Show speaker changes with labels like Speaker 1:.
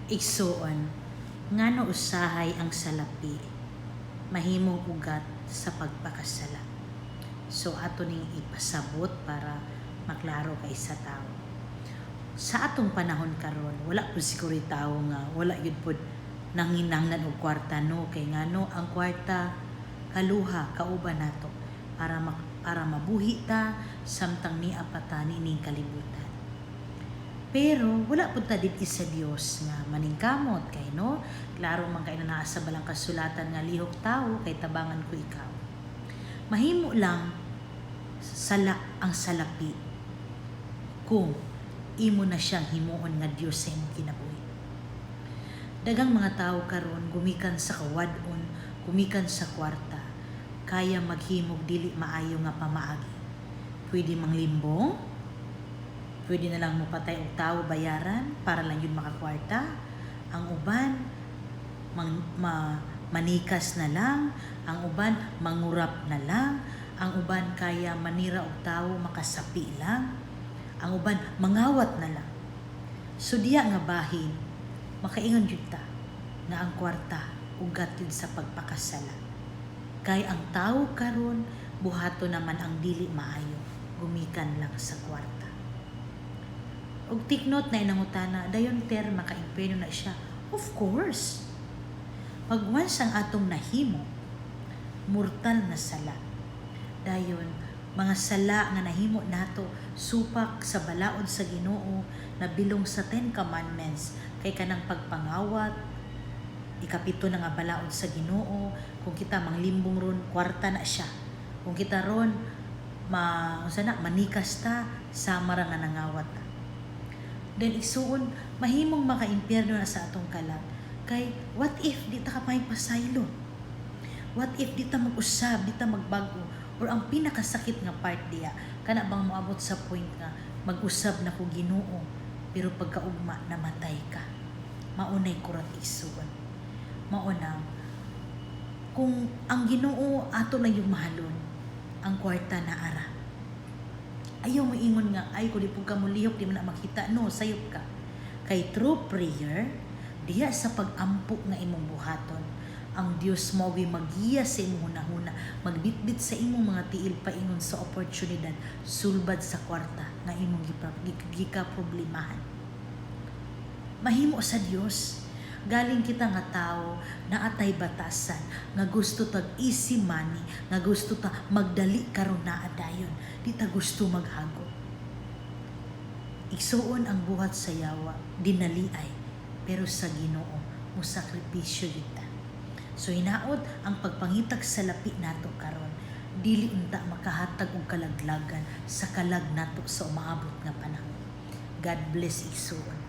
Speaker 1: Igsuon, ngano usahay ang salapi mahimong ugat sa pagpakasala? So ato ning ipasabot para maklaro kay sa tao. Sa atong panahon karon, wala pud siguro tawo nga wala gyud pud nanginahanglan og kwarta, no? Kay ngano, ang kwarta kaluha kauban nato para mabuhi ta samtang nia pa ta niining kalibutan. Pero wala pud ta did sa Dios nga maningkamot kay, no, klaro man kay na naa sa balang kasulatan nga lihok tawo kay tabangan ko ikaw. Mahimo lang sala ang salapi kung imo na siyang himuon nga Dios sa imong kinabuhi. Daghang mga tawo karon gumikan sa kawad-on, gumikan sa kwarta, kaya maghimog dili maayo nga pamaagi. Pwede manglimbong, pwede na lang mopatay og tawo bayaran para lang yun makakwarta. Ang uban manikas na lang, ang uban mangurap na lang, ang uban kaya manira og tawo makasapi lang, ang uban mangawat na lang. So diya nga bahin, makaingon jud ta nga ang kwarta ugat yun sa pagpakasala. Kay ang tawo karon buhato naman ang dili maayo, gumikan lang sa kwarta. Og take note na inangutana, dayon ter, maka-impyerno na siya? Of course. Pag once ang atong nahimo, mortal na sala. Dayon, mga sala nga nahimo nato supak sa balaod sa Ginoo na bilong sa Ten Commandments, kay kanang pagpangawat, ikapito na nga balaod sa Ginoo. Kung kita manglimbong ron, kwarta na siya. Kung kita ron ma unsa na, manikas ta, sama ra nga nangawat ta. Then igsuon, mahimong maka-impyerno na sa atong kalag. Kay what if di ta ka pasaylo? What if di ta mag-usab, di ta magbag-o? Or ang pinakasakit nga part diya, kana bang moabot sa point nga mag-usab na ko Ginoo, pero pagkaugma namatay ka. Maunay kurat, igsuon. Mauna, kung ang Ginoo ato lang yung mahalon, ang kwarta na ara. Ayaw mo ingon nga, ay, kung di pud ka mulihok, di man na makita. No, sayop ka. Kay through prayer, diya sa pag-ampo nga imong buhaton, ang Dios mo magiya sa imong hunahuna, magbitbit sa imong mga tiil paingon sa oportunidad, sulbad sa kwarta nga imong gika problemahan. Mahimo sa Dios. Galing kita nga tao na atay batasan, nga gusto tag easy money, nga gusto ta magdali karon naa dayon, di ta gusto maghagot. Igsuon, ang buhat sa yawa, dinaliay, pero sa Ginoo, mo sakripisyo gyud ta. So hinaot ang pagpangitag sa lapi nato karon, dili unta makahatag og kalaglagan sa kalag nato sa umaabot nga panahon. God bless, igsuon.